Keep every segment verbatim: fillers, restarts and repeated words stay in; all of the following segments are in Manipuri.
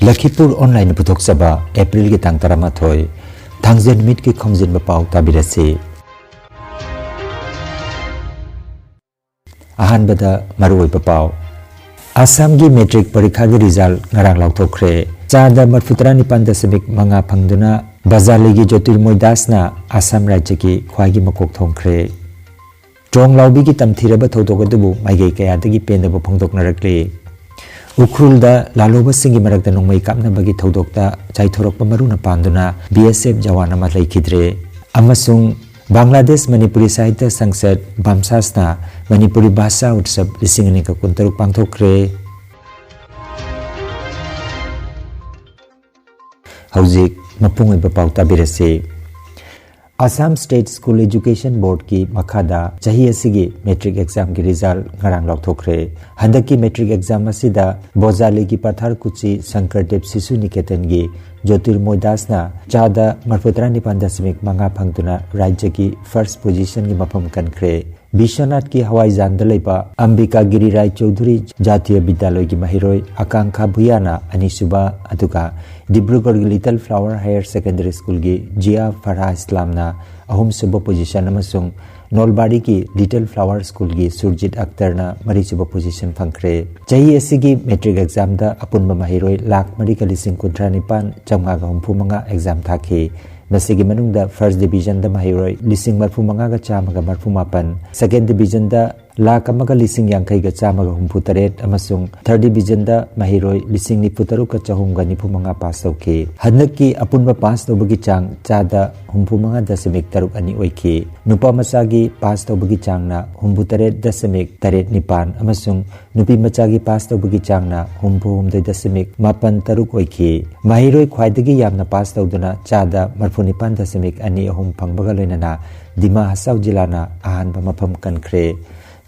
ꯂꯈꯤꯄꯨꯔ ꯑꯣꯟꯂꯥꯏꯟꯅ ꯄꯨꯊꯣꯛꯆꯕ ꯑꯦꯄ꯭ꯔꯤꯜꯒꯤ ꯇꯥꯡ ꯇꯔꯥꯃꯥꯊꯣꯏ, ꯊꯥꯡꯖ ꯅꯨꯃꯤꯠꯀꯤ ꯈꯣꯝꯖꯤꯟꯕ ꯄꯥꯎ ꯇꯥꯕꯤꯔꯁꯤ꯫ ꯑꯍꯥꯟꯕꯗ ꯃꯔꯨꯑꯣꯏꯕ ꯄꯥꯎ꯫ ꯑꯁꯥꯝꯒꯤ ꯃꯦꯇ꯭ꯔꯤꯛ ꯄꯔꯤꯈꯥꯒꯤ ꯔꯤꯖꯜ ꯉꯔꯥꯡ ꯂꯥꯎꯊꯣꯛꯈ꯭ꯔꯦ꯫ ꯆꯥꯗ ꯃꯔꯐꯨ ꯇꯔꯥꯅꯤꯄꯥꯟ ꯗꯁꯃꯤꯛ ꯃꯉꯥ ꯐꯪꯗꯨꯅ ꯕꯖꯥꯂꯤꯒꯤ ꯖꯣꯇꯤꯔꯃꯣꯏ ꯗꯥꯁꯅ ꯑꯁꯥꯝ ꯔꯥꯖ꯭ꯌꯒꯤ ꯈ꯭ꯋꯥꯏꯒꯤ ꯃꯀꯣꯛ ꯊꯣꯡꯈ꯭ꯔꯦ꯫ ꯇ꯭ꯔꯣꯡ ꯂꯥꯎꯕꯤꯒꯤ ꯇꯝꯊꯤꯔꯕ ꯊꯧꯗꯣꯛ ꯑꯗꯨꯕꯨ ꯃꯥꯏꯀꯩ ꯀꯌꯥꯗꯒꯤ ꯄꯦꯟꯗꯕ ꯐꯣꯡꯗꯣꯛꯅꯔꯛꯂꯤ꯫ ꯎꯈ꯭ꯔꯨꯜꯗ ꯂꯥꯜꯂꯣꯕꯁꯤꯡꯒꯤ ꯃꯔꯛꯇ ꯅꯣꯡꯃꯩ ꯀꯥꯞꯅꯕꯒꯤ ꯊꯧꯗꯣꯛꯇ ꯆꯥꯏꯊꯣꯔꯛꯄ ꯃꯔꯨꯅ ꯄꯥꯟꯗꯨꯅ ꯕꯤ ꯑꯦꯁ ꯑꯦꯐ ꯖꯋꯥꯟ ꯑꯃ ꯂꯩꯈꯤꯗ꯭ꯔꯦ꯫ ꯑꯃꯁꯨꯡ ꯕꯪꯒ꯭ꯂꯥꯗꯦꯁ ꯃꯅꯤꯄꯨꯔꯤ ꯁꯥꯍꯤꯇ꯭ꯌ ꯁꯪꯁꯠ, ꯕꯥꯝꯁꯥꯁꯅ ꯃꯅꯤꯄꯨꯔꯤ ꯚꯥꯁꯥ ꯎꯠꯁꯕ ꯂꯤꯁꯤꯡ ꯑꯅꯤꯒ ꯀꯨꯟꯇꯔꯨꯛ ꯄꯥꯡꯊꯣꯛꯈ꯭ꯔꯦ꯫ ꯍꯧꯖꯤꯛ ꯃꯄꯨꯡ ꯑꯣꯏꯕ ꯄꯥꯎ ꯇꯥꯕꯤꯔꯁꯤ꯫ ꯑꯁꯥꯝ ꯁ꯭ꯇꯦꯠ ꯁ꯭ꯀꯨꯜ ꯑꯦꯖꯨꯀꯦꯁꯟ ꯕꯣꯔꯗꯀꯤ ꯃꯈꯥꯗ ꯆꯍꯤ ꯑꯁꯤꯒꯤ ꯃꯦꯇ꯭ꯔꯤꯛ ꯑꯦꯛꯖꯥꯝꯒꯤ ꯔꯤꯖꯜ ꯉꯔꯥꯡ ꯂꯥꯎꯊꯣꯛꯈ꯭ꯔꯦ꯫ ꯍꯟꯗꯛꯀꯤ ꯃꯦꯇ꯭ꯔꯤꯛ ꯑꯦꯛꯖꯥꯝ ꯑꯁꯤꯗ ꯕꯣꯖꯥꯂꯤꯒꯤ ꯄꯊꯥꯔ ꯀꯨꯆꯤ ꯁꯪꯀꯔꯗꯦꯕ ꯁꯤꯁꯨ ꯅꯤꯀꯦꯇꯟꯒꯤ ꯖꯣꯇꯤꯔꯃꯣꯏ ꯗꯥꯁꯅ ꯆꯥꯗ ꯃꯔꯐꯨ ꯇꯔꯥꯅꯤꯄꯥꯟ ꯗꯁꯃꯤꯛ ꯃꯉꯥ ꯐꯪꯗꯨꯅ ꯔꯥꯖ꯭ꯌꯒꯤ ꯐꯥꯔꯁ ꯄꯣꯖꯤꯁꯟꯒꯤ ꯃꯐꯝ ꯀꯟꯈ꯭ꯔꯦ꯫ ꯕꯤꯁ꯭ꯋꯅꯥꯊꯀꯤ ꯍꯋꯥꯏꯖꯥꯟꯗ ꯂꯩꯕ ꯑꯝꯕꯤꯀꯥ ꯒꯤꯔꯤ ꯔꯥꯏ ꯆꯧꯙꯨꯔꯤ ꯖꯥꯇꯤꯌ ꯕꯤꯗ꯭ꯌꯥꯂꯣꯏꯒꯤ ꯃꯍꯩꯔꯣꯏ ꯑꯀꯥꯡꯈꯥ ꯚꯨꯌꯥꯅ ꯑꯅꯤꯁꯨꯕ, ꯑꯗꯨꯒ ꯗꯤꯕ꯭ꯔꯨꯒꯔꯒꯤ ꯂꯤꯇꯜ ꯐ꯭ꯂꯥꯋꯔ ꯍꯥꯌꯔ ꯁꯦꯀꯦꯟꯗꯔꯤ ꯁ꯭ꯀꯨꯜꯒꯤ ꯖꯤꯌꯥ ꯐꯔꯍꯥ ꯏꯁꯂꯥꯝꯅ ꯑꯍꯨꯝꯁꯨꯕ ꯄꯣꯖꯤꯁꯟ ꯑꯃꯁꯨꯡ ꯅꯣꯜꯕꯥꯔꯤꯒꯤ ꯂꯤꯇꯜ ꯐ꯭ꯂꯥꯋꯔ ꯁ꯭ꯀꯨꯜꯒꯤ ꯁꯨꯔꯖꯤꯠ ꯑꯈꯇꯔꯅ ꯃꯔꯤꯁꯨꯕ ꯄꯣꯖꯤꯁꯟ ꯐꯪꯈ꯭ꯔꯦ꯫ ꯆꯍꯤ ꯑꯁꯤꯒꯤ ꯃꯦꯇ꯭ꯔꯤꯛ ꯑꯦꯛꯖꯥꯝꯗ ꯑꯄꯨꯟꯕ ꯃꯍꯩꯔꯣꯏ ꯂꯥꯈ ꯃꯔꯤꯒ ꯂꯤꯁꯤꯡ ꯀꯨꯟꯊ꯭ꯔꯥ ꯅꯤꯄꯥꯟ ꯆꯥꯝꯃꯉꯥꯒ ꯍꯨꯝꯐꯨ ꯃꯉꯥ ꯑꯦꯛꯖꯥꯝ ꯊꯥꯈꯤ꯫ ꯃꯁꯤꯒꯤ ꯃꯅꯨꯡꯗ ꯐꯥꯔꯁ ꯗꯤꯕꯤꯖꯟꯗ ꯃꯍꯩꯔꯣꯏ ꯂꯤꯁꯤꯡ ꯃꯔꯐꯨ ꯃꯉꯥꯒ ꯆꯥꯝꯃꯒ ꯃꯔꯐꯨ ꯃꯥꯄꯟ, ꯁꯦꯀꯦꯟ ꯗꯤꯕꯤꯖꯟꯗ ꯂꯥꯈ ꯑꯃꯒ ꯂꯤꯁꯤꯡ ꯌꯥꯡꯈꯩꯒ ꯆꯥꯝꯃꯒ ꯍꯨꯝꯐꯨ ꯇꯔꯦꯠ ꯑꯃꯁꯨꯡ ꯊꯥꯔꯠ ꯗꯤꯕꯤꯖꯟꯗ ꯃꯍꯩꯔꯣꯏ ꯂꯤꯁꯤꯡ ꯅꯤꯐꯨ ꯇꯔꯨꯛꯀ ꯆꯍꯨꯝꯒ ꯅꯤꯐꯨ ꯃꯉꯥ ꯄꯥꯁ ꯇꯧꯈꯤ꯫ ꯍꯟꯗꯛꯀꯤ ꯑꯄꯨꯟꯕ ꯄꯥꯁ ꯇꯧꯕꯒꯤ ꯆꯥꯡ ꯆꯥꯗ ꯍꯨꯝꯐꯨ ꯃꯉꯥ ꯗꯁꯃꯤꯛ ꯇꯔꯨꯛ ꯑꯅꯤ ꯑꯣꯏꯈꯤ꯫ ꯅꯨꯄꯥ ꯃꯆꯥꯒꯤ ꯄꯥꯁ ꯇꯧꯕꯒꯤ ꯆꯥꯡꯅ ꯍꯨꯝꯐꯨ ꯇꯔꯦꯠ ꯗꯁꯃꯤꯛ ꯇꯔꯦꯠ ꯅꯤꯄꯥꯟ ꯑꯃꯁꯨꯡ ꯅꯨꯄꯤ ꯃꯆꯥꯒꯤ ꯄꯥꯁ ꯇꯧꯕꯒꯤ ꯆꯥꯡꯅ ꯍꯨꯝꯐꯨ ꯍꯨꯝꯗꯣꯏ ꯗꯁꯃꯤꯛ ꯃꯥꯄꯟ ꯇꯔꯨꯛ ꯑꯣꯏꯈꯤ꯫ ꯃꯍꯩꯔꯣꯏ ꯈ꯭ꯋꯥꯏꯗꯒꯤ ꯌꯥꯝꯅ ꯄꯥꯁ ꯇꯧꯗꯨꯅ ꯆꯥꯗ ꯃꯔꯐꯨ ꯅꯤꯄꯥꯟ ꯗꯁꯃꯤꯛ ꯑꯅꯤ ꯑꯍꯨꯝ ꯐꯪꯕꯒ ꯂꯣꯏꯅꯅ ꯗꯤꯃꯥ ꯍꯁꯥꯎ ꯖꯤꯂꯥꯅ ꯑꯍꯥꯟꯕ ꯃꯐꯝ ꯀꯟꯈ꯭ꯔꯦ꯫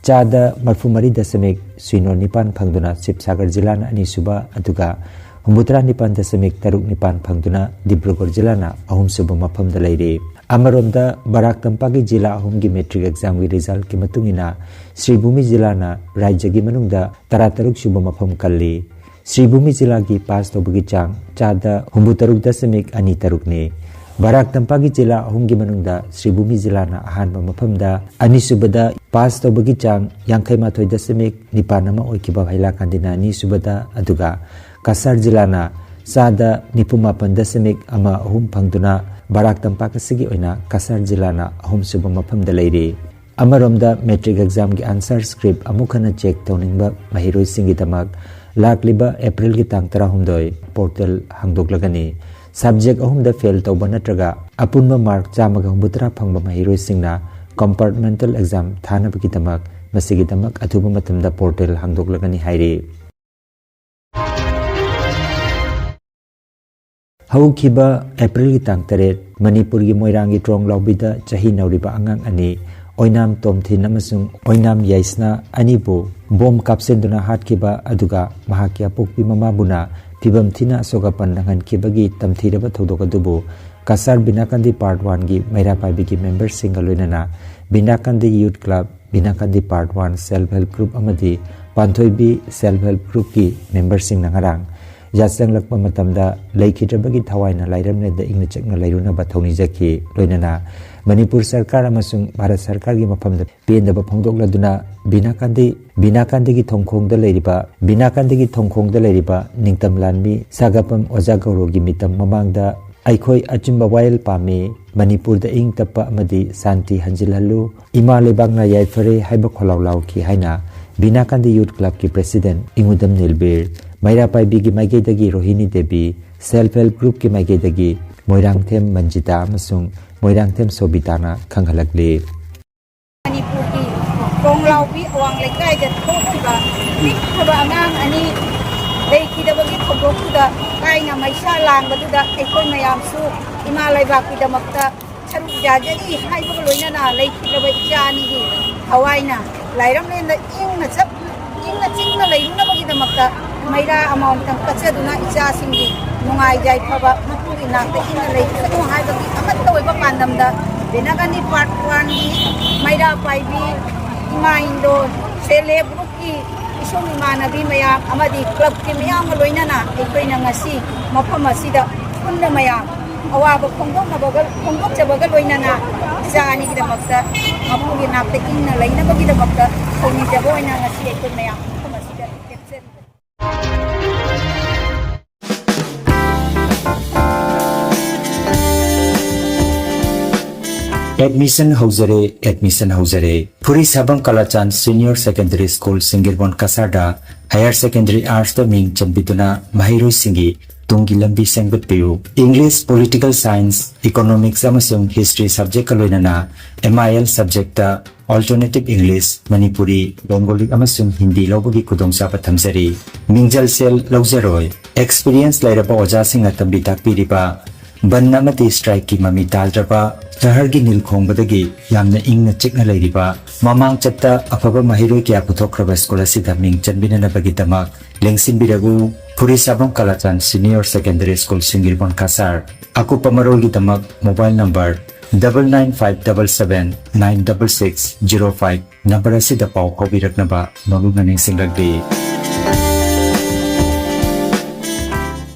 ꯆꯥꯗ ꯃꯔꯐꯨ ꯃꯔꯤ ꯗꯁꯃꯤꯛ ꯁꯤꯅꯣ ꯅꯤꯄꯥꯟ ꯐꯪꯗꯨꯅ ꯁꯤꯕꯁꯥꯒꯔ ꯖꯤꯂꯥꯅ ꯑꯅꯤꯁꯨꯕ, ꯑꯗꯨꯒ ꯍꯨꯝꯐꯨꯇꯔꯥ ꯅꯤꯄꯥꯟ ꯗꯁꯃꯤꯛ ꯇꯔꯨꯛ ꯅꯤꯄꯥꯟ ꯐꯪꯗꯨꯅ ꯗꯤꯕ꯭ꯔꯨꯒꯔ ꯖꯤꯂꯥꯅ ꯑꯍꯨꯝꯁꯨꯕ ꯃꯐꯝꯗ ꯂꯩꯔꯤ꯫ ꯑꯃꯔꯣꯝꯗ ꯕꯔꯥꯛ ꯇꯝꯄꯥꯛꯀꯤ ꯖꯤꯂꯥ ꯑꯍꯨꯝꯒꯤ ꯃꯦꯇ꯭ꯔꯤꯛ ꯑꯦꯛꯖꯥꯝꯒꯤ ꯔꯤꯖꯜꯀꯤ ꯃꯇꯨꯡ ꯏꯟꯅ ꯁ꯭ꯔꯤꯚꯨꯃꯤ ꯖꯤꯂꯥꯅ ꯔꯥꯖ꯭ꯌꯒꯤ ꯃꯅꯨꯡꯗ ꯇꯔꯥꯇꯔꯨꯛ ꯁꯨꯕ ꯃꯐꯝ ꯀꯜꯂꯤ꯫ ꯁ꯭ꯔꯤꯚꯨꯃꯤ ꯖꯤꯂꯥꯒꯤ ꯄꯥꯁ ꯇꯧꯕꯒꯤ ꯆꯥꯡ ꯆꯥꯗ ꯍꯨꯝꯐꯨꯇꯔꯨꯛ ꯗꯁꯃꯤꯛ ꯑꯅꯤ ꯇꯔꯨꯛꯅꯤ꯫ ꯕꯔꯥꯛ ꯇꯝꯄꯥꯛꯀꯤ ꯖꯤꯂꯥ ꯑꯍꯨꯝꯒꯤ ꯃꯅꯨꯡꯗ ꯁ꯭ꯔꯤꯚꯨꯃꯤ ꯖꯤꯂꯥꯅ ꯑꯍꯥꯟꯕ ꯃꯐꯝꯗ, ꯑꯅꯤꯁꯨꯕꯗ ꯄꯥꯁ ꯇꯧꯕꯒꯤ ꯆꯥꯡ ꯌꯥꯡꯈꯩ ꯃꯥꯊꯣꯏ ꯗꯁꯃꯤꯛ ꯅꯤꯄꯥꯟ ꯑꯃ ꯑꯣꯏꯈꯤꯕ ꯍꯩꯂꯥꯀꯥꯟꯗꯤꯅ ꯑꯅꯤꯁꯨꯕꯗ, ꯑꯗꯨꯒ ꯀꯁꯥꯔ ꯖꯤꯂꯥꯅ ꯆꯥꯗ ꯅꯤꯐꯨ ꯃꯥꯄꯟ ꯗꯁꯃꯤꯛ ꯑꯃ ꯑꯍꯨꯝ ꯐꯪꯗꯨꯅ ꯕꯔꯥꯛ ꯇꯝꯄꯥꯛ ꯑꯁꯤꯒꯤ ꯑꯣꯏꯅ ꯀꯁꯥꯔ ꯖꯤꯂꯥꯅ ꯑꯍꯨꯝꯁꯨꯕ ꯃꯐꯝꯗ ꯂꯩꯔꯤ꯫ ꯑꯃꯔꯣꯝꯗ, ꯃꯦꯇ꯭ꯔꯤꯛ ꯑꯦꯛꯖꯥꯝꯒꯤ ꯑꯟꯁꯔ ꯁ꯭ꯀ꯭ꯔꯤꯞ ꯑꯃꯨꯛ ꯍꯟꯅ ꯆꯦꯛ ꯇꯧꯅꯤꯡꯕ ꯃꯍꯩꯔꯣꯏꯁꯤꯡꯒꯤꯗꯃꯛ ꯂꯥꯛꯂꯤꯕ ꯑꯦꯄ꯭ꯔꯤꯜꯒꯤ ꯇꯥꯡ ꯇꯔꯥꯍꯨꯝꯗꯣꯏ ꯄꯣꯔꯇꯦꯜ ꯍꯥꯡꯗꯣꯛꯂꯒꯅꯤ꯫ ꯁꯕꯖꯦꯛ ꯑꯍꯨꯝꯗ ꯐꯦꯜ ꯇꯧꯕ ꯅꯠꯇ꯭ꯔꯒ ꯑꯄꯨꯟꯕ ꯃꯥꯔꯛ ꯆꯥꯝꯃꯒ ꯍꯨꯝꯐꯨꯇꯔꯥ ꯐꯪꯕ ꯃꯍꯩꯔꯣꯏꯁꯤꯡꯅ ꯀꯝꯄꯥꯔꯠꯃꯦꯟꯇꯦꯜ ꯑꯦꯛꯖꯥꯝ ꯊꯥꯅꯕꯒꯤꯗꯃꯛ ꯃꯁꯤꯒꯤꯗꯃꯛ ꯑꯊꯨꯕ ꯃꯇꯝꯗ ꯄꯣꯔꯇꯦꯜ ꯍꯥꯡꯗꯣꯛꯂꯒꯅꯤ ꯍꯥꯏꯔꯤ꯫ ꯍꯧꯈꯤꯕ ꯑꯦꯄ꯭ꯔꯤꯜꯒꯤ ꯇꯥꯡ ꯇꯔꯦꯠ, ꯃꯅꯤꯄꯨꯔꯒꯤ ꯃꯣꯏꯔꯥꯡꯒꯤ ꯇ꯭ꯔꯣꯡ ꯂꯥꯎꯕꯤꯗ ꯆꯍꯤ ꯅꯧꯔꯤꯕ ꯑꯉꯥꯡ ꯑꯅꯤ, ꯑꯣꯏꯅꯥꯝ ꯇꯣꯝꯊꯤꯟ ꯑꯃꯁꯨꯡ ꯑꯣꯏꯅꯥꯝ ꯌꯥꯏꯁꯅꯥ ꯑꯅꯤꯕꯨ ꯕꯣꯝ ꯀꯥꯞꯁꯤꯟꯗꯨꯅ ꯍꯥꯠꯈꯤꯕ, ꯑꯗꯨꯒ ꯃꯍꯥꯛꯀꯤ ꯑꯄꯣꯛꯄꯤ ꯃꯃꯥꯕꯨꯅ ꯐꯤꯕꯝ ꯊꯤꯅ ꯑꯁꯣꯛ ꯑꯄꯟ ꯅꯪꯍꯟꯈꯤꯕꯒꯤ ꯇꯝꯊꯤꯔꯕ ꯊꯧꯗꯣꯛ ꯑꯗꯨꯕꯨ ꯀꯁꯥꯔ ꯕꯤꯅꯥꯀꯥꯟꯗꯤ ꯄꯥꯔꯠ ꯋꯥꯟꯒꯤ ꯃꯩꯔꯥ ꯄꯥꯏꯕꯤꯒꯤ ꯃꯦꯝꯕꯔꯁꯤꯡꯒ ꯂꯣꯏꯅꯅ Binakandi youth club, Binakandi part one self help group ꯑꯃꯗꯤ ꯄꯥꯟꯊꯣꯏꯕꯤ ꯁꯦꯜꯐ ꯍꯦꯜꯞ ꯒ꯭ꯔꯨꯞꯀꯤ ꯃꯦꯝꯕꯔꯁꯤꯡꯅ ꯉꯔꯥꯡ ꯌꯥꯆꯪꯂꯛꯄ ꯃꯇꯝꯗ ꯂꯩꯈꯤꯗ꯭ꯔꯕꯒꯤ ꯊꯋꯥꯏꯅ ꯂꯥꯏꯔꯝꯂꯦꯟꯗ ꯏꯪꯅ ꯆꯤꯛꯅ ꯂꯩꯔꯨꯅꯕ ꯊꯧꯅꯤꯖꯈꯤ꯫ ꯂꯣꯏꯅꯅ ꯃꯅꯤꯄꯨꯔ ꯁꯔꯀꯥꯔ ꯑꯃꯁꯨꯡ ꯚꯥꯔꯠ ꯁꯔꯀꯥꯔꯒꯤ ꯃꯐꯝꯗ ꯄꯦꯟꯗꯕ ꯐꯣꯡꯗꯣꯛꯂꯗꯨꯅ ꯕꯤꯅꯥꯀꯥꯟꯗꯤ, ꯕꯤꯅꯥꯀꯥꯟꯗꯤꯒꯤ ꯊꯣꯡꯈꯣꯡꯗ ꯂꯩꯔꯤꯕ, ꯕꯤꯅꯥꯀꯥꯟꯗꯤꯒꯤ ꯊꯣꯡꯈꯣꯡꯗ ꯂꯩꯔꯤꯕ ꯅꯤꯡꯇꯝ ꯂꯥꯟꯃꯤ ꯁꯥꯒꯥꯄꯝ ꯑꯣꯖꯥ ꯒꯧꯔꯣꯒꯤ ꯃꯤꯇꯝ ꯃꯃꯥꯡꯗ ꯑꯩꯈꯣꯏ ꯑꯆꯨꯝꯕ ꯋꯥꯌꯦꯜ ꯄꯥꯝꯃꯤ꯫ ꯃꯅꯤꯄꯨꯔꯗ ꯏꯪ ꯇꯞꯄ ꯑꯃꯗꯤ ꯁꯥꯟꯇꯤ ꯍꯟꯖꯤꯜꯍꯜꯂꯨ꯫ ꯏꯃꯥ ꯂꯩꯕꯥꯛꯅ ꯌꯥꯏꯐꯔꯦ ꯍꯥꯏꯕ ꯈꯣꯜꯂꯥꯎ ꯂꯥꯎꯈꯤ ꯍꯥꯏꯅ ꯕꯤꯅꯥꯀꯥꯟꯗꯤ ꯌꯨꯠ ꯀ꯭ꯂꯕꯀꯤ ꯄ꯭ꯔꯦꯁꯤꯗꯦꯟꯠ ꯏꯉꯨꯗꯝ ꯅꯤꯜꯕꯤꯔ, ꯃꯩꯔꯥ ꯄꯥꯏꯕꯤꯒꯤ ꯃꯥꯏꯀꯩꯗꯒꯤ ꯔꯣꯍꯤꯅꯤ ꯗꯦꯕꯤ, ꯁꯦꯜꯐ ꯍꯦꯜꯞ ꯒ꯭ꯔꯨꯞꯀꯤ ꯃꯥꯏꯀꯩꯗꯒꯤ ꯃꯣꯏꯔꯥꯡꯊꯦꯝ ꯃꯟꯖꯤꯇꯥ ꯑꯃꯁꯨꯡ ꯃꯣꯏꯔꯥꯡꯊꯦꯝ ꯁꯣꯕꯤꯇꯥꯅ ꯈꯪꯍꯜꯂꯛꯂꯤ꯫ ꯃꯅꯤꯄꯨꯔꯒꯤ ꯀꯣꯡꯂꯥꯎꯕꯤ ꯑꯋꯥꯡ ꯂꯩꯀꯥꯏꯗ ꯊꯣꯛꯈꯤꯕ ꯄꯤꯛꯈ꯭ꯔꯕ ꯑꯉꯥꯡ ꯑꯅꯤ ꯂꯩꯈꯤꯗꯕꯒꯤ ꯊꯧꯗꯣꯛꯇꯨꯗ ꯀꯥꯏꯅ ꯃꯩꯁꯥ ꯂꯥꯡꯕꯗꯨꯗ ꯑꯩꯈꯣꯏ ꯃꯌꯥꯝꯁꯨ ꯏꯃꯥ ꯂꯩꯕꯥꯛꯀꯤꯗꯃꯛꯇ ꯁꯔꯨꯛ ꯌꯥꯖꯔꯤ ꯍꯥꯏꯕꯒ ꯂꯣꯏꯅꯅ ꯂꯩꯈꯤꯗ꯭ꯔꯕ ꯏꯆꯥ ꯑꯅꯤꯒꯤ ꯊꯋꯥꯏꯅ ꯂꯥꯏꯔꯝꯂꯦꯟꯗ ꯏꯪꯅ ꯆꯞ ꯏꯪꯅ ꯆꯤꯛꯅ ꯂꯩꯔꯨꯅꯕꯒꯤꯗꯃꯛꯇ ꯃꯩꯔꯥ ꯑꯃꯃꯝꯇꯪ ꯀꯠꯆꯗꯨꯅ ꯏꯆꯥꯁꯤꯡꯒꯤ ꯅꯨꯡꯉꯥꯏ ꯌꯥꯏꯐꯕ ꯃꯄꯨꯒꯤ ꯅꯥꯛꯇ ꯏꯪꯅ ꯂꯩꯔꯨꯁꯅꯨ ꯍꯥꯏꯕꯒꯤ ꯑꯃꯠꯇ ꯑꯣꯏꯕ ꯄꯥꯟꯗꯝꯗ ꯕꯦꯅꯥꯒꯥꯟꯗꯤ ꯄꯥꯔꯠ ꯋꯥꯟꯒꯤ ꯃꯩꯔꯥ ꯄꯥꯏꯕꯤ ꯏꯃꯥ ꯏꯟꯗꯣ ꯁꯦꯜꯐ ꯍꯦꯜꯞ ꯒ꯭ꯔꯨꯞꯀꯤ ꯁꯣꯝ ꯏꯃꯥꯟꯅꯕꯤ ꯃꯌꯥꯝ ꯑꯃꯗꯤ ꯀ꯭ꯂꯕꯀꯤ ꯃꯌꯥꯝꯒ ꯂꯣꯏꯅꯅ ꯑꯩꯈꯣꯏꯅ ꯉꯁꯤ ꯃꯐꯝ ꯑꯁꯤꯗ ꯄꯨꯟꯅ ꯃꯌꯥꯝ ꯑꯋꯥꯕ ꯐꯣꯡꯗꯣꯛꯅꯕꯒ, ꯐꯣꯡꯗꯣꯛꯆꯕꯒ ꯂꯣꯏꯅꯅ ꯏꯆꯥ ꯑꯅꯤꯒꯤꯗꯃꯛꯇ ꯃꯄꯨꯒꯤ ꯅꯥꯛꯇ ꯏꯪꯅ ꯂꯩꯅꯕꯒꯤꯗꯃꯛꯇ ꯊꯧꯅꯤꯖꯕ ꯑꯣꯏꯅ ꯉꯁꯤ ꯑꯩꯈꯣꯏ ꯃꯌꯥꯝ ꯃꯐꯝ ꯑꯁꯤꯗ ꯂꯦꯞꯆꯔꯤꯕꯅꯤ꯫ ꯑꯦꯗꯃꯤꯁꯟ ꯍꯧꯖꯔꯦ, ꯑꯦꯗꯃꯤꯁꯟ ꯍꯧꯖꯔꯦ꯫ Phurisabam Kalachand senior secondary school Singjirbon ꯀꯁꯥꯔꯗ ꯍꯥꯌꯔ ꯁꯦꯀꯦꯟꯗꯔꯤ ꯑꯥꯔꯠꯁꯇ ꯃꯤꯡ ꯆꯟꯕꯤꯗꯨꯅ ꯃꯍꯩꯔꯣꯏꯁꯤꯡꯒꯤ ꯇꯨꯡꯒꯤ ꯂꯝꯕꯤ ꯁꯦꯝꯒꯠꯄꯤꯌꯨ꯫ ꯏꯪꯂꯤꯁ, ꯄꯣꯂꯤꯇꯤꯀꯦꯜ ꯁꯥꯏꯟꯁ, ꯏꯀꯣꯅꯣꯃꯤꯛꯁ ꯑꯃꯁꯨꯡ ꯍꯤꯁꯇ꯭ꯔꯤ ꯁꯕꯖꯦꯛꯀ ꯂꯣꯏꯅꯅ M I L subject alternative English, Manipuri, Bengali ꯑꯃꯁꯨꯡ ꯍꯤꯟꯗꯤ ꯂꯧꯕꯒꯤ ꯈꯨꯗꯣꯡꯆꯥꯕ ꯊꯝꯖꯔꯤ꯫ ꯃꯤꯡꯖꯦꯜ ꯁꯦꯜ ꯂꯧꯖꯔꯣꯏ꯫ ꯑꯦꯛꯁꯄꯤꯔꯤꯌꯦꯟꯁ ꯂꯩꯔꯕ ꯑꯣꯖꯥꯁꯤꯡꯅ ꯇꯝꯕꯤ ꯇꯥꯛꯄꯤꯔꯤꯕ, ꯕꯟ ꯑꯃꯗꯤ ꯁ꯭ꯇ꯭ꯔꯥꯏꯛꯀꯤ ꯃꯃꯤ ꯇꯥꯗ꯭ꯔꯕ, ꯁꯍꯔꯒꯤ ꯅꯤꯜ ꯈꯣꯡꯕꯗꯒꯤ ꯌꯥꯝꯅ ꯏꯪꯅ ꯆꯤꯛꯅ ꯂꯩꯔꯤꯕ, ꯃꯃꯥꯡ ꯆꯠꯇ ꯑꯐꯕ ꯃꯍꯩꯔꯣꯏ ꯀꯌꯥ ꯄꯨꯊꯣꯛꯈ꯭ꯔꯕ ꯁ꯭ꯀꯨꯜ ꯑꯁꯤꯗ ꯃꯤꯡ ꯆꯟꯕꯤꯅꯅꯕꯒꯤꯗꯃꯛ ꯂꯦꯡꯁꯤꯟꯕꯤꯔꯛꯎ꯫ Phurisabam Kalachand senior secondary school Singjirbon Kasar. ꯑꯀꯨꯞꯄ ꯃꯔꯣꯜꯒꯤꯗꯃꯛ mobile number double nine five double seven nine double six zero five number ꯑꯁꯤꯗ ꯄꯥꯎ ꯐꯥꯎꯕꯤꯔꯛꯅꯕ ꯃꯔꯨꯞꯅ ꯅꯤꯡꯁꯤꯡꯂꯛꯂꯤ꯫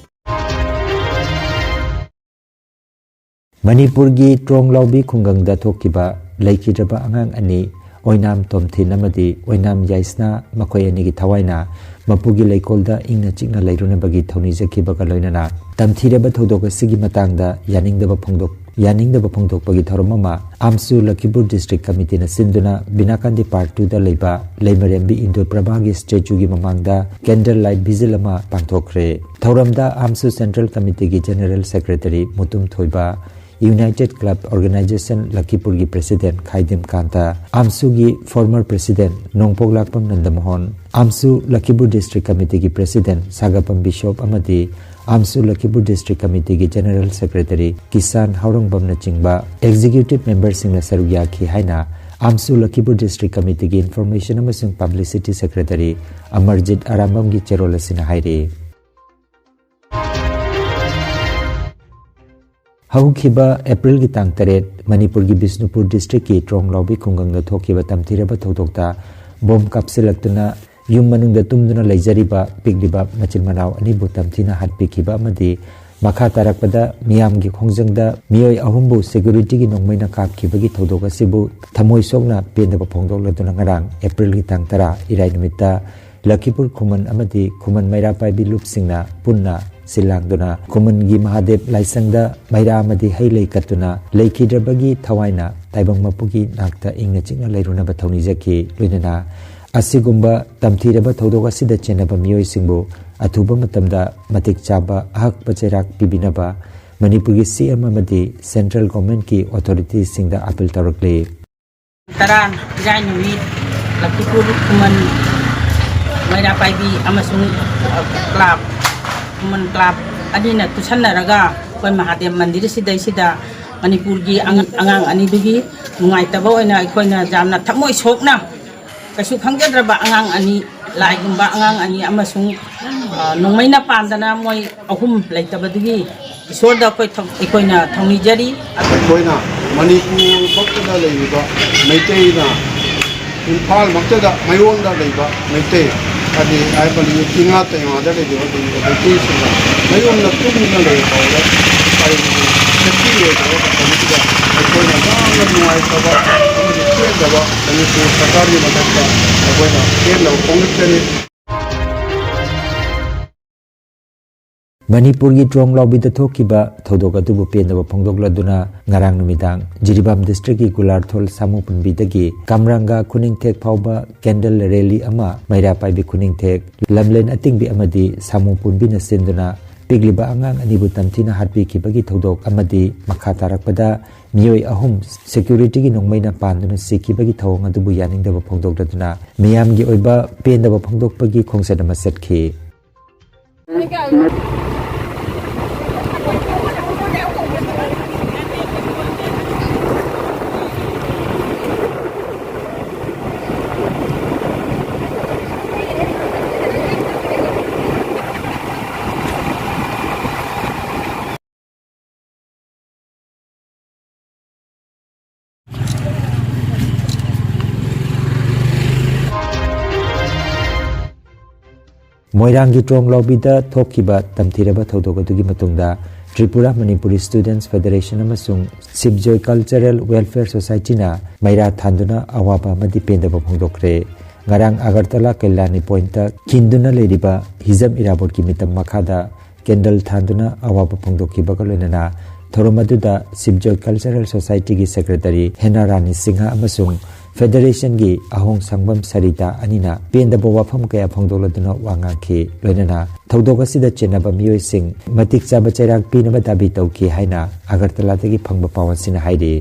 ꯃꯅꯤꯄꯨꯔꯒꯤ ꯇ꯭ꯔꯣꯡ ꯂꯥꯎꯕꯤ ꯈꯨꯡꯒꯪꯗ ꯊꯣꯛꯈꯤꯕ ꯂꯩꯈꯤꯗ꯭ꯔꯕ ꯑꯉꯥꯡ ꯑꯅꯤ ꯑꯣꯏꯅꯥꯝ ꯇꯣꯝꯊꯤꯟ ꯑꯃꯗꯤ ꯑꯣꯏꯅꯥꯝ ꯌꯥꯏꯁꯅꯥ, ꯃꯈꯣꯏ ꯑꯅꯤꯒꯤ ꯊꯋꯥꯏꯅ ꯃꯄꯨꯒꯤ ꯂꯩꯀꯣꯜꯗ ꯏꯪꯅ ꯆꯤꯛꯅ ꯂꯩꯔꯨꯅꯕꯒꯤ ꯊꯧꯅꯤꯖꯈꯤꯕꯒ ꯂꯣꯏꯅꯅ ꯇꯝꯊꯤꯔꯕ ꯊꯧꯗꯣꯛ ꯑꯁꯤꯒꯤ ꯃꯇꯥꯡꯗ ꯌꯥꯅꯤꯡꯗꯕ ꯐꯣꯡꯗꯣꯛ-, ꯌꯥꯅꯤꯡꯗꯕ ꯐꯣꯡꯗꯣꯛꯄꯒꯤ ꯊꯧꯔꯝ ꯑꯃ ꯑꯥꯝꯁꯨ ꯂꯈꯤꯄꯨꯔ ꯗꯤꯁꯇ꯭ꯔꯤꯛ ꯀꯃꯤꯇꯤꯅ ꯁꯤꯟꯗꯨꯅ ꯕꯤꯅꯥꯀꯥꯟꯗꯤ ꯄꯥꯔꯛ ꯇꯨꯗ ꯂꯩꯕ ꯂꯩꯃꯔꯦꯝꯕꯤ ꯏꯟꯗ꯭ꯔ ꯄ꯭ꯔꯚꯥꯒꯤ ꯁ꯭ꯇꯦꯆꯨꯒꯤ ꯃꯃꯥꯡꯗ ꯀꯦꯟꯗꯜ ꯂꯥꯏꯠ ꯚꯤꯖꯤꯜ ꯑꯃ ꯄꯥꯡꯊꯣꯛꯈ꯭ꯔꯦ꯫ ꯊꯧꯔꯝꯗ ꯑꯥꯝꯁꯨ ꯁꯦꯟꯇ꯭ꯔꯦꯜ ꯀꯃꯤꯇꯤꯒꯤ general secretary Mutum Thoiba, united club organization ꯂꯈꯤꯄꯨꯔꯒꯤ ꯄ꯭ꯔꯦꯁꯤꯗꯦꯟꯠ ꯈꯥꯏꯗꯤꯝ ꯀꯥꯟꯇ, ꯑꯥꯝꯁꯨꯒꯤ former president Nongpoklakpam Nandamohan, AMSU Lakhipur district ꯀꯃꯤꯇꯤꯒꯤ ꯄ꯭ꯔꯦꯁꯤꯗꯦꯟꯠ ꯁꯥꯒꯥꯄꯝ ꯕꯤꯁꯣꯞ ꯑꯃꯗꯤ ꯑꯥꯝꯁꯨ ꯂꯈꯤꯄꯨꯔ ꯗꯤꯁꯇ꯭ꯔꯤꯛ ꯀꯃꯤꯇꯤꯒꯤ ꯖꯦꯅꯔꯦꯜ ꯁꯦꯀ꯭ꯔꯦꯇꯔꯤ ꯀꯤꯁꯥꯟ ꯍꯥꯎꯔꯪꯕꯝꯅꯆꯤꯡꯕ ꯑꯦꯛꯖꯤꯀ꯭ꯌꯨꯇꯤꯚ ꯃꯦꯝꯕꯔꯁꯤꯡꯅ ꯁꯔꯨꯛ ꯌꯥꯈꯤ ꯍꯥꯏꯅ ꯑꯥꯝꯁꯨ ꯂꯈꯤꯄꯨꯔ ꯗꯤꯁꯇ꯭ꯔꯤꯛ ꯀꯃꯤꯇꯤꯒꯤ ꯏꯟꯐꯣꯔꯃꯦꯁꯟ ꯑꯃꯁꯨꯡ ꯄꯕ꯭ꯂꯤꯁꯤꯇꯤ ꯁꯦꯀ꯭ꯔꯦꯇꯔꯤ ꯑꯃꯔꯖꯤꯠ ꯑꯔꯥꯝꯕꯝꯒꯤ ꯆꯦꯔꯣꯜ ꯑꯁꯤꯅ ꯍꯥꯏꯔꯤ꯫ ꯍꯧꯈꯤꯕ ꯑꯦꯄ꯭ꯔꯤꯜꯒꯤ ꯇꯥꯡ ꯇꯔꯦꯠ, ꯃꯅꯤꯄꯨꯔꯒꯤ ꯕꯤꯁꯅꯨꯄꯨꯔ ꯗꯤꯁꯇ꯭ꯔꯤꯛꯀꯤ ꯇ꯭ꯔꯣꯡ ꯂꯥꯎꯕꯤ ꯈꯨꯡꯒꯪꯗ ꯊꯣꯛꯈꯤꯕ ꯇꯝꯊꯤꯔꯕ ꯊꯧꯗꯣꯛꯇ ꯕꯣꯝ ꯀꯥꯞꯁꯤꯜꯂꯛꯇꯨꯅ ꯌꯨꯝ ꯃꯅꯨꯡꯗ ꯇꯨꯝꯗꯨꯅ ꯂꯩꯖꯔꯤꯕ ꯄꯤꯛꯂꯤꯕ ꯃꯆꯤꯟ ꯃꯅꯥꯎ ꯑꯅꯤꯕꯨ ꯇꯝꯊꯤꯅ ꯍꯥꯠꯄꯤꯈꯤꯕ ꯑꯃꯗꯤ ꯃꯈꯥ ꯇꯥꯔꯛꯄꯗ ꯃꯤꯌꯥꯝꯒꯤ ꯈꯣꯡꯖꯪꯗ ꯃꯤꯑꯣꯏ ꯑꯍꯨꯝꯕꯨ ꯁꯦꯀ꯭ꯌꯨꯔꯤꯇꯤꯒꯤ ꯅꯣꯡꯃꯩꯅ ꯀꯥꯞꯈꯤꯕꯒꯤ ꯊꯧꯗꯣꯛ ꯑꯁꯤꯕꯨ ꯊꯃꯣꯏ ꯁꯣꯛꯅ ꯄꯦꯟꯗꯕ ꯐꯣꯡꯗꯣꯛꯂꯗꯨꯅ ꯉꯔꯥꯡ ꯑꯦꯄ꯭ꯔꯤꯜꯒꯤ ꯇꯥꯡ ꯇꯔꯥ ꯏꯔꯥꯏ ꯅꯨꯃꯤꯠꯇ ꯂꯈꯤꯄꯨꯔ ꯈꯨꯃꯟ ꯑꯃꯗꯤ ꯈꯨꯃꯟ ꯃꯩꯔꯥ ꯄꯥꯏꯕꯤ ꯂꯨꯞꯁꯤꯡꯅ ꯄꯨꯟꯅ ꯁꯤꯜ ꯂꯥꯡꯗꯨꯅ ꯈꯨꯃꯟꯒꯤ ꯃꯍꯥꯗꯦꯕ ꯂꯥꯏꯁꯪꯗ ꯃꯩꯔꯥ ꯑꯃꯗꯤ ꯍꯩ ꯂꯩ ꯀꯠꯇꯨꯅ ꯂꯩꯈꯤꯗ꯭ꯔꯕꯒꯤ ꯊꯋꯥꯏꯅ ꯇꯥꯏꯕꯪ ꯃꯄꯨꯒꯤ ꯅꯥꯛꯇ ꯏꯪꯅ ꯆꯤꯛꯅ ꯂꯩꯔꯨꯅꯕ ꯊꯧꯅꯤꯖꯈꯤ꯫ ꯂꯣꯏꯅꯅ ꯑꯁꯤꯒꯨꯝꯕ ꯇꯝꯊꯤꯔꯕ ꯊꯧꯗꯣꯛ ꯑꯁꯤꯗ ꯆꯦꯟꯅꯕ ꯃꯤꯑꯣꯏꯁꯤꯡꯕꯨ ꯑꯊꯨꯕ ꯃꯇꯝꯗ ꯃꯇꯤꯛ ꯆꯥꯕ ꯑꯍꯛꯄ ꯆꯩꯔꯥꯛ ꯄꯤꯕꯤꯅꯕ ꯃꯅꯤꯄꯨꯔꯒꯤ ꯁꯤ ꯑꯦꯝ ꯑꯃꯗꯤ ꯁꯦꯟꯇ꯭ꯔꯦꯜ ꯒꯣꯚꯔꯟꯃꯦꯟꯠꯀꯤ ꯑꯣꯊꯣꯔꯤꯇꯤꯁꯤꯡꯗ ꯑꯥꯄꯤꯜ ꯇꯧꯔꯛꯂꯤ꯫ ꯇꯔꯥ ꯏꯔꯥꯏ ꯅꯨꯃꯤꯠ ꯂꯛꯈꯤꯄꯨꯔ ꯈꯨꯃꯟ ꯃꯩꯔꯥ ꯄꯥꯏꯕꯤ ꯑꯃꯁꯨꯡ ꯀ꯭ꯂꯕ, ꯈꯨꯃꯟ ꯀ꯭ꯂꯕ ꯑꯅꯤꯅ ꯇꯨꯁꯟꯅꯔꯒ ꯑꯩꯈꯣꯏ ꯃꯍꯥꯗꯦꯕ ꯃꯟꯗꯤꯔ ꯑꯁꯤꯗꯩꯁꯤꯗ ꯃꯅꯤꯄꯨꯔꯒꯤ ꯑꯉ-, ꯑꯉꯥꯡ ꯑꯅꯤꯗꯨꯒꯤ ꯅꯨꯡꯉꯥꯏꯇꯕ ꯑꯣꯏꯅ ꯑꯩꯈꯣꯏꯅ ꯌꯥꯝꯅ ꯊꯃꯣꯏ ꯁꯣꯛꯅ ꯀꯩꯁꯨ ꯈꯪꯖꯗ꯭ꯔꯕ ꯑꯉꯥꯡ ꯑꯅꯤ, ꯂꯥꯏꯒꯨꯝꯕ ꯑꯉꯥꯡ ꯑꯅꯤ ꯑꯃꯁꯨꯡ, ꯑ, ꯅꯣꯡꯃꯩꯅ ꯄꯥꯟꯗꯅ ꯃꯣꯏ ꯑꯍꯨꯝ ꯂꯩꯇꯕꯗꯨꯒꯤ ꯏꯁꯣꯔꯗ ꯑꯩꯈꯣꯏ ꯊꯧ-, ꯑꯩꯈꯣꯏꯅ ꯊꯧꯅꯤꯖꯔꯤ꯫ ꯑꯩꯈꯣꯏꯅ ꯃꯅꯤꯄꯨꯔ ꯃꯛꯇꯗ ꯂꯩꯔꯤꯕ ꯃꯩꯇꯩꯅ ꯏꯝꯐꯥꯜ ꯃꯛꯇꯗ ꯃꯌꯣꯟꯗ ꯂꯩꯕ ꯃꯩꯇꯩ, ꯍꯥꯏꯗꯤ ꯍꯥꯏꯕꯗꯤ ꯆꯤꯡꯉꯥ ꯇꯩꯉꯥꯗ ꯂꯩꯔꯤꯕ ꯃꯩꯇꯩꯁꯤꯡꯅ ꯃꯌꯣꯟꯗ ꯇꯨꯝꯗꯨꯅ ꯂꯩꯕ ꯐꯥꯎꯕꯗ ꯍꯥꯏꯗꯤ ꯁꯦꯐꯇꯤ ꯑꯣꯏꯗꯕ ꯃꯇꯝꯁꯤꯗ ꯑꯩꯈꯣꯏꯅ ꯌꯥꯝꯅ ꯅꯨꯡꯉꯥꯏꯇꯕ ꯑꯃꯗꯤ ꯄꯦꯟꯗꯕ ꯃꯅꯤꯄꯨꯔ ꯁꯔꯀꯥꯔꯒꯤ ꯃꯊꯛꯇ ꯑꯩꯈꯣꯏꯅ ꯄꯦꯟꯗꯕ ꯐꯣꯡꯗꯣꯛꯆꯔꯤ꯫ ꯃꯅꯤꯄꯨꯔꯒꯤ ꯇ꯭ꯔꯣꯡ ꯂꯥꯎꯕꯤꯗ ꯊꯣꯛꯈꯤꯕ ꯊꯧꯗꯣꯛ ꯑꯗꯨꯕꯨ ꯄꯦꯟꯗꯕ ꯐꯣꯡꯗꯣꯛꯂꯗꯨꯅ ꯉꯔꯥꯡ ꯅꯨꯃꯤꯗꯥꯡ ꯖꯤꯔꯤꯕꯥꯝ ꯗꯤꯁꯇ꯭ꯔꯤꯛꯀꯤ ꯒꯨꯂꯥꯔꯊꯣꯜ ꯁꯥꯃꯨ ꯄꯨꯟꯕꯤꯗꯒꯤ ꯀꯥꯝꯔꯥꯡꯒꯥ ꯈꯨꯅꯤꯡꯊꯦꯛ ꯐꯥꯎꯕ ꯀꯦꯟꯗꯜ ꯔꯦꯂꯤ ꯑꯃ ꯃꯩꯔꯥ ꯄꯥꯏꯕꯤ ꯈꯨꯅꯤꯡꯊꯦꯛ, ꯂꯝꯂꯦꯟ ꯑꯇꯤꯡꯕꯤ ꯑꯃꯗꯤ ꯁꯥꯃꯨ ꯄꯨꯟꯕꯤꯅ ꯁꯤꯟꯗꯨꯅ ꯄꯤꯛꯂꯤꯕ ꯑꯉꯥꯡ ꯑꯅꯤꯕꯨ ꯇꯝꯊꯤꯅ ꯍꯥꯠꯄꯤꯈꯤꯕꯒꯤ ꯊꯧꯗꯣꯛ ꯑꯃꯗꯤ ꯃꯈꯥ ꯇꯥꯔꯛꯄꯗ ꯃꯤꯑꯣꯏ ꯑꯍꯨꯝ ꯁꯦꯀ꯭ꯌꯨꯔꯤꯇꯤꯒꯤ ꯅꯣꯡꯃꯩꯅ ꯄꯥꯟꯗꯨꯅ ꯁꯤꯈꯤꯕꯒꯤ ꯊꯧꯑꯣꯡ ꯑꯗꯨꯕꯨ ꯌꯥꯅꯤꯡꯗꯕ ꯐꯣꯡꯗꯣꯛꯂꯗꯨꯅ ꯃꯤꯌꯥꯝꯒꯤ ꯑꯣꯏꯕ ꯄꯦꯟꯗꯕ ꯐꯣꯡꯗꯣꯛꯄꯒꯤ ꯈꯣꯡꯆꯠ ꯑꯃ ꯆꯠꯈꯤ꯫ ꯃꯣꯏꯔꯥꯡꯒꯤ ꯇ꯭ꯔꯣꯡꯂꯥꯎꯕꯤꯗ ꯊꯣꯛꯈꯤꯕ ꯇꯝꯊꯤꯔꯕ ꯊꯧꯗꯣꯛ ꯑꯗꯨꯒꯤ ꯃꯇꯨꯡꯗ ꯇ꯭ꯔꯤꯄꯨꯔꯥ ꯃꯅꯤꯄꯨꯔꯤ ꯁ꯭ꯇꯨꯗꯦꯟꯠꯁ ꯐꯦꯗꯔꯦꯁꯟ ꯑꯃꯁꯨꯡ ꯁꯤꯕꯖꯣꯏ ꯀꯜꯆꯔꯦꯜ ꯋꯦꯜꯐꯤꯌꯔ ꯁꯣꯁꯥꯏꯇꯤꯅ ꯃꯩꯔꯥ ꯊꯥꯟꯗꯨꯅ ꯑꯋꯥꯕ ꯑꯃꯗꯤ ꯄꯦꯟꯗꯕ ꯐꯣꯡꯗꯣꯛꯈ꯭ꯔꯦ꯫ ꯉꯔꯥꯡ ꯑꯒꯔꯇꯂꯥ ꯀꯩꯂꯥꯅꯤ ꯄꯣꯏꯟꯠꯇ ꯈꯤꯟꯗꯨꯅ ꯂꯩꯔꯤꯕ ꯍꯤꯖꯝ ꯏꯔꯥꯕꯣꯠꯀꯤ ꯃꯤꯇꯝ ꯃꯈꯥꯗ ꯀꯦꯟꯗꯜ ꯊꯥꯟꯗꯨꯅ ꯑꯋꯥꯕ ꯐꯣꯡꯗꯣꯛꯈꯤꯕꯒ ꯂꯣꯏꯅꯅ ꯊꯧꯔꯝ ꯑꯗꯨꯗ ꯁꯤꯕꯖꯣꯏ ꯀꯜꯆꯔꯦꯜ ꯁꯣꯁꯥꯏꯇꯤꯒꯤ ꯁꯦꯀ꯭ꯔꯦꯇꯔꯤ ꯍꯦꯅꯥ ꯔꯥꯅꯤ ꯁꯤꯡꯍ ꯑꯃꯁꯨꯡ ꯐꯦꯗꯔꯦꯁꯟꯒꯤ ꯑꯍꯣꯡ ꯁꯪꯕꯝ ꯁꯔꯤꯇꯥ ꯑꯅꯤꯅ ꯄꯦꯟꯗꯕ ꯋꯥꯐꯝ ꯀꯌꯥ ꯐꯣꯡꯗꯣꯛꯂꯗꯨꯅ ꯋꯥ ꯉꯥꯡꯈꯤ꯫ ꯂꯣꯏꯅꯅ ꯊꯧꯗꯣꯛ ꯑꯁꯤꯗ ꯆꯦꯟꯅꯕ ꯃꯤꯑꯣꯏꯁꯤꯡ ꯃꯇꯤꯛ ꯆꯥꯕ ꯆꯩꯔꯥꯛ ꯄꯤꯅꯕ ꯗꯥꯕꯤ ꯇꯧꯈꯤ ꯍꯥꯏꯅ ꯑꯒꯔꯇꯂꯥꯗꯒꯤ ꯐꯪꯕ ꯄꯥꯎ ꯑꯁꯤꯅ ꯍꯥꯏꯔꯤ꯫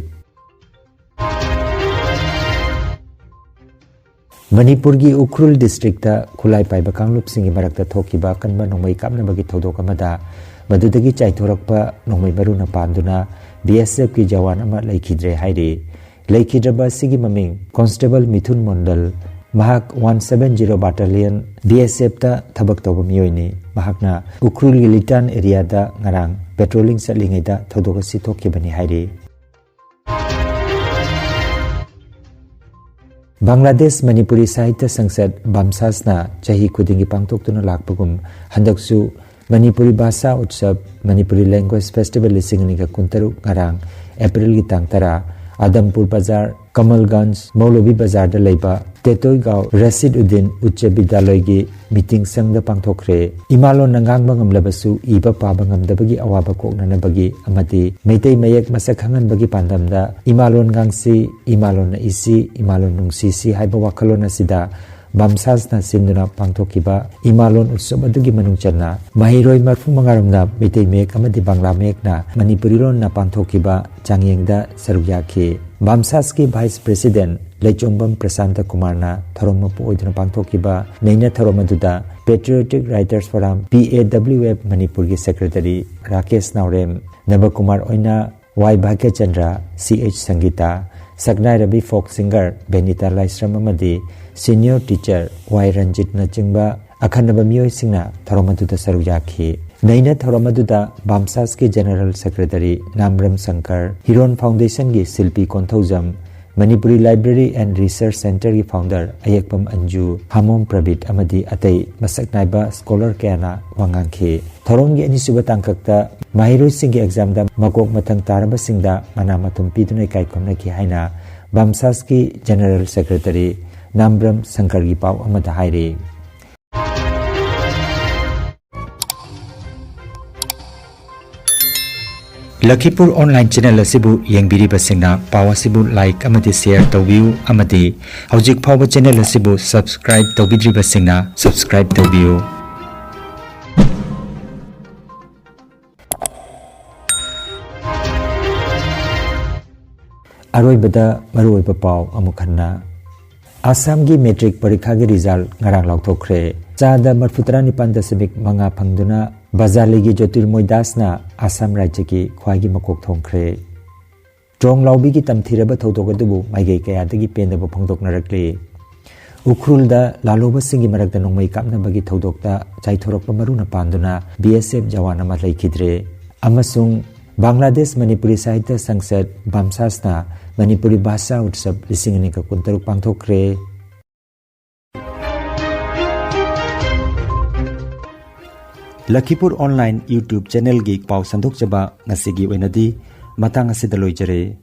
ꯃꯅꯤꯄꯨꯔꯒꯤ ꯎꯈ꯭ꯔꯨꯜ ꯗꯤꯁꯇ꯭ꯔꯤꯛꯇ ꯈꯨꯠꯂꯥꯏ ꯄꯥꯏꯕ ꯀꯥꯡꯂꯨꯞꯁꯤꯡꯒꯤ ꯃꯔꯛꯇ ꯊꯣꯛꯈꯤꯕ ꯑꯀꯟꯕ ꯅꯣꯡꯃꯩ ꯀꯥꯞꯅꯕꯒꯤ ꯊꯧꯗꯣꯛ ꯑꯃꯗ ꯃꯗꯨꯗꯒꯤ ꯆꯥꯏꯊꯣꯔꯛꯄ ꯅꯣꯡꯃꯩ ꯃꯔꯨꯅ ꯄꯥꯟꯗꯨꯅ ꯕꯤ ꯑꯦꯁ ꯑꯦꯐꯀꯤ ꯖꯋꯥꯟ ꯑꯃ ꯂꯩꯈꯤꯗ꯭ꯔꯦ ꯍꯥꯏꯔꯤ꯫ ꯂꯩꯈꯤꯗ꯭ꯔꯕ ꯑꯁꯤꯒꯤ ꯃꯃꯤꯡ ꯀꯣꯟꯁꯇꯦꯕꯜ ꯃꯤꯊꯨꯟ ꯃꯣꯟꯗꯜ, ꯃꯍꯥꯛ ꯋꯥꯟ ꯁꯕꯦꯟ ꯖꯤꯔꯣ ꯕꯥꯇꯥꯂꯤꯌꯟ ꯕꯤ ꯑꯦꯁ ꯑꯦꯐꯇ ꯊꯕꯛ ꯇꯧꯕ ꯃꯤꯑꯣꯏꯅꯤ꯫ ꯃꯍꯥꯛꯅ ꯎꯈ꯭ꯔꯨꯜꯒꯤ ꯂꯤꯇꯥꯟ ꯑꯦꯔꯤꯌꯥꯗ ꯉꯔꯥꯡ ꯄꯦꯇ꯭ꯔꯣꯂꯤꯡ ꯆꯠꯂꯤꯉꯩꯗ ꯊꯧꯗꯣꯛ ꯑꯁꯤ ꯊꯣꯛꯈꯤꯕꯅꯤ ꯍꯥꯏꯔꯤ꯫ ꯕꯪꯒ꯭ꯂꯥꯗꯦꯁ ꯃꯅꯤꯄꯨꯔꯤ ꯁꯥꯍꯤꯇ꯭ꯌ ꯁꯪꯁꯠ ꯕꯥꯝꯁꯥꯁꯅ ꯆꯍꯤ ꯈꯨꯗꯤꯡꯒꯤ ꯄꯥꯡꯊꯣꯛꯇꯨꯅ ꯂꯥꯛꯄꯒꯨꯝ ꯍꯟꯗꯛꯁꯨ ꯃꯅꯤꯄꯨꯔꯤ ꯚꯥꯁꯥ ꯎꯠꯁꯕ, ꯃꯅꯤꯄꯨꯔꯤ ꯂꯦꯡꯒ꯭ꯋꯦꯖ ꯐꯦꯁꯇꯤꯚꯦꯜ ꯂꯤꯁꯤꯡ ꯑꯅꯤꯒ ꯀꯨꯟꯇꯔꯨꯛ ꯉꯔꯥꯡ ꯑꯦꯄ꯭ꯔꯤꯜꯒꯤ ꯇꯥꯡ ꯇꯔꯥ, ꯑꯗꯝꯄꯨꯔ ꯕꯖꯥꯔ, ꯀꯃꯜꯒꯟꯖ, ꯃꯧꯂꯚꯤ ꯕꯖꯥꯔꯗ ꯂꯩꯕ ꯇꯦꯇꯣꯏꯒꯥꯎ ꯔꯁꯤꯗ ꯎꯗꯤꯟ ꯎꯆ꯭ꯆ ꯕꯤꯗ꯭ꯌꯥꯂꯣꯏꯒꯤ ꯃꯤꯇꯤꯡ ꯁꯪꯗ ꯄꯥꯡꯊꯣꯛꯈ꯭ꯔꯦ꯫ ꯏꯃꯥꯂꯣꯟꯅ ꯉꯥꯡꯕ ꯉꯝꯂꯕꯁꯨ ꯏꯕ ꯄꯥꯕ ꯉꯝꯗꯕꯒꯤ ꯑꯋꯥꯕ ꯀꯣꯛꯅꯅꯕꯒꯤ ꯑꯃꯗꯤ ꯃꯩꯇꯩ ꯃꯌꯦꯛ ꯃꯁꯛ ꯈꯪꯍꯟꯕꯒꯤ ꯄꯥꯟꯗꯝꯗ ꯏꯃꯥꯂꯣꯟ ꯉꯥꯡꯁꯤ, ꯏꯃꯥꯂꯣꯟꯅ ꯏꯁꯤ, ꯏꯃꯥꯂꯣꯟ ꯅꯨꯡꯁꯤꯁꯤ ꯍꯥꯏꯕ ꯋꯥꯈꯜꯂꯣꯟ ꯑꯁꯤꯗ ꯕꯥꯝꯁꯥꯁꯅ ꯁꯤꯟꯗꯨꯅ ꯄꯥꯡꯊꯣꯛꯈꯤꯕ ꯏꯃꯥꯂꯣꯟ ꯎꯠꯁꯕ ꯑꯗꯨꯒꯤ ꯃꯅꯨꯡ ꯆꯟꯅ ꯃꯍꯩꯔꯣꯏ ꯃꯔꯐꯨ ꯃꯉꯥ ꯔꯣꯝꯅ ꯃꯩꯇꯩ ꯃꯌꯦꯛ ꯑꯃꯗꯤ ꯕꯪꯂꯥ ꯃꯌꯦꯛꯅ ꯃꯅꯤꯄꯨꯔꯤ ꯂꯣꯟꯅ ꯄꯥꯡꯊꯣꯛꯈꯤꯕ ꯆꯥꯡꯌꯦꯡꯗ ꯁꯔꯨꯛ ꯌꯥꯈꯤ꯫ ꯕꯥꯝꯁꯥꯁꯀꯤ ꯚꯥꯏꯁ ꯄ꯭ꯔꯦꯁꯤꯗꯦꯟꯠ ꯂꯩꯆꯣꯡꯕꯝ ꯄ꯭ꯔꯁꯥꯟꯇ ꯀꯨꯃꯥꯔꯅ ꯊꯧꯔꯝ ꯃꯄꯨ ꯑꯣꯏꯗꯨꯅ ꯄꯥꯡꯊꯣꯛꯈꯤꯕ ꯅꯩꯅ ꯊꯧꯔꯝ ꯑꯗꯨꯗ ꯄꯦꯇ꯭ꯔꯤꯌꯣꯇꯤꯛ ꯔꯥꯏꯇꯔꯁ ꯐꯣꯔꯝ, ꯄꯤ ꯑꯦ ꯗꯕ꯭ꯂꯤꯌꯨ ꯑꯦꯐ, ꯃꯅꯤꯄꯨꯔꯒꯤ ꯁꯦꯀ꯭ꯔꯦꯇꯔꯤ ꯔꯥꯀꯦꯁ ꯅꯥꯎꯔꯦꯝ, ꯅꯕꯀꯨꯃꯥꯔ ꯑꯣꯏꯅ, ꯋꯥꯏ ꯚꯥꯒ꯭ꯌꯆꯟꯗ꯭ꯔ, ꯁꯤ ꯑꯩꯆ ꯁꯪꯒꯤꯇꯥ, ꯁꯛꯅꯥꯏꯔꯕꯤ ꯐꯣꯛ ꯁꯤꯡꯒꯔ ꯕꯦꯅꯤꯇꯥ ꯂꯥꯏꯁ꯭ꯔꯝ ꯑꯃꯗꯤ ꯁꯤꯅꯤꯌꯔ ꯇꯤꯆꯔ ꯋꯥꯏ ꯔꯟꯖꯤꯠꯅꯆꯤꯡꯕ ꯑꯈꯟꯅꯕ ꯃꯤꯑꯣꯏꯁꯤꯡꯅ ꯊꯧꯔꯝ ꯑꯗꯨꯗ ꯁꯔꯨꯛ ꯌꯥꯈꯤ꯫ ꯅꯩꯅ ꯊꯧꯔꯝ ꯑꯗꯨꯗ ꯕꯥꯝꯁꯥꯁꯀꯤ ꯖꯦꯅꯔꯦꯜ ꯁꯦꯀ꯭ꯔꯦꯇꯔꯤ ꯅꯥꯝꯕ꯭ꯔꯝ ꯁꯪꯀꯔ, ꯍꯤꯔꯣꯟ ꯐꯥꯎꯟꯗꯦꯁꯟꯒꯤ Shilpi Konthoujam, Manipuri Library and Research Centreꯒꯤ founder ꯑꯌꯦꯛꯄꯝ ꯑꯟꯖꯨ, ꯍꯥꯃꯣꯝ ꯄ꯭ꯔꯕꯤꯠ ꯑꯃꯗꯤ ꯑꯇꯩ ꯃꯁꯛ ꯅꯥꯏꯕ scholar ꯀꯌꯥꯅ ꯋꯥ ꯉꯥꯡꯈꯤ꯫ ꯊꯧꯔꯝꯒꯤ ꯑꯅꯤꯁꯨꯕ ꯇꯥꯡꯀꯛꯇ ꯃꯍꯩꯔꯣꯏꯁꯤꯡꯒꯤ examꯗ ꯃꯀꯣꯛ ꯃꯊꯪ ꯇꯥꯔꯕꯁꯤꯡꯗ ꯃꯅꯥ ꯃꯊꯨꯝ ꯄꯤꯗꯨꯅ ꯏꯀꯥꯏ ꯈꯨꯝꯅꯈꯤ ꯍꯥꯏꯅ ꯕꯥꯝꯁꯥꯁꯀꯤ General Secretary ꯅꯥꯝꯕ꯭ꯔꯝ ꯁꯪꯀꯔꯒꯤ ꯄꯥꯎ ꯑꯃꯗ ꯍꯥꯏꯔꯤ꯫ ꯂꯈꯤꯄꯨꯔ online channel ꯑꯁꯤꯕꯨ ꯌꯦꯡꯕꯤꯔꯤꯕꯁꯤꯡꯅ ꯄꯥꯎ ꯑꯁꯤꯕꯨ like ꯑꯃꯗꯤ share ꯇꯧꯕꯤꯌꯨ ꯑꯃꯗꯤ ꯍꯧꯖꯤꯛ ꯐꯥꯎꯕ channel ꯑꯁꯤꯕꯨ subscribe ꯇꯧꯕꯤꯗ꯭ꯔꯤꯕꯁꯤꯡꯅ subscribe ꯇꯧꯕꯤꯌꯨ꯫ ꯑꯔꯣꯏꯕꯗ ꯃꯔꯨꯑꯣꯏꯕ ꯄꯥꯎ ꯑꯃꯨꯛ ꯍꯟꯅ꯫ ꯑꯁꯥꯝꯒꯤ matric ꯄꯔꯤꯈꯥꯒꯤ result ꯉꯔꯥꯡ ꯂꯥꯎꯊꯣꯛꯈ꯭ꯔꯦ꯫ ꯆꯥꯗ ꯃꯔꯐꯨ ꯇꯔꯥꯅꯤꯄꯥꯟ ꯗꯁꯃꯤꯛ ꯃꯉꯥ ꯐꯪꯗꯨꯅ ꯕꯖꯥꯂꯤꯒꯤ ꯖꯣꯇꯤꯔꯃꯣꯏ ꯗꯥꯁꯅ ꯑꯁꯥꯝ ꯔꯥꯖ꯭ꯌꯒꯤ ꯈ꯭ꯋꯥꯏꯒꯤ ꯃꯀꯣꯛ ꯊꯣꯡꯈ꯭ꯔꯦ꯫ ꯇ꯭ꯔꯣꯡ ꯂꯥꯎꯕꯤꯒꯤ ꯇꯝꯊꯤꯔꯕ ꯊꯧꯗꯣꯛ ꯑꯗꯨꯕꯨ ꯃꯥꯏꯀꯩ ꯀꯌꯥꯗꯒꯤ ꯄꯦꯟꯗꯕ ꯐꯣꯡꯗꯣꯛꯅꯔꯛꯂꯤ꯫ ꯎꯈ꯭ꯔꯨꯜꯗ ꯂꯥꯜꯂꯧꯕꯁꯤꯡꯒꯤ ꯃꯔꯛꯇ ꯅꯣꯡꯃꯩ ꯀꯥꯞꯅꯕꯒꯤ ꯊꯧꯗꯣꯛꯇ ꯆꯥꯏꯊꯣꯔꯛꯄ ꯃꯔꯨꯅ ꯄꯥꯟꯗꯨꯅ B S F ꯖꯋꯥꯟ ꯑꯃ ꯂꯩꯈꯤꯗ꯭ꯔꯦ꯫ ꯑꯃꯁꯨꯡ ꯕꯪꯒ꯭ꯂꯥꯗꯦꯁ ꯃꯅꯤꯄꯨꯔꯤ ꯁꯥꯍꯤꯇ꯭ꯌ ꯁꯪꯁꯠ ꯕꯥꯝꯁꯥꯁꯅ ꯃꯅꯤꯄꯨꯔꯤ ꯚꯥꯁꯥ ꯎꯠꯁꯕ ꯂꯤꯁꯤꯡ ꯑꯅꯤꯒ ꯀꯨꯟꯇꯔꯨꯛ ꯄꯥꯡꯊꯣꯛꯈ꯭ꯔꯦ꯫ ꯂꯈꯤꯄꯨꯔ online YouTube channelꯒꯤ ꯄꯥꯎ ꯁꯟꯗꯣꯛꯆꯕ ꯉꯁꯤꯒꯤ ꯑꯣꯏꯅꯗꯤ ꯃꯇꯥꯡ ꯑꯁꯤꯗ ꯂꯣꯏꯖꯔꯦ꯫